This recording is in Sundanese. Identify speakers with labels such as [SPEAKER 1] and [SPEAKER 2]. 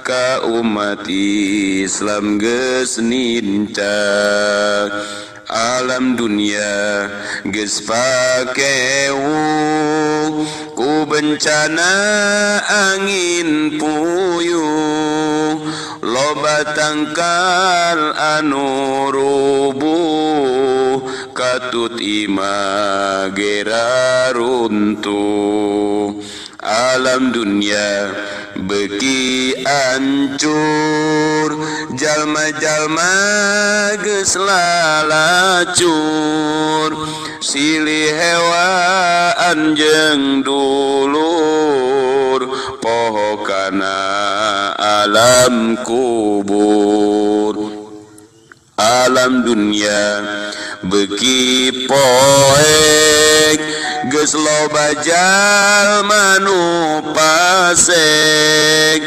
[SPEAKER 1] Ka umat Islam geus nincak. Alam dunia geus pakewu ku bencana angin puyuh, loba tangkal anu rubuh, katut imah gera runtuh. Alam dunia beki ancur, jalma-jalma geus lalacur, silih hewaan jeung dulur, poho kana alam kubur. Alam dunia beki poek, geus loba jalma nu pasek.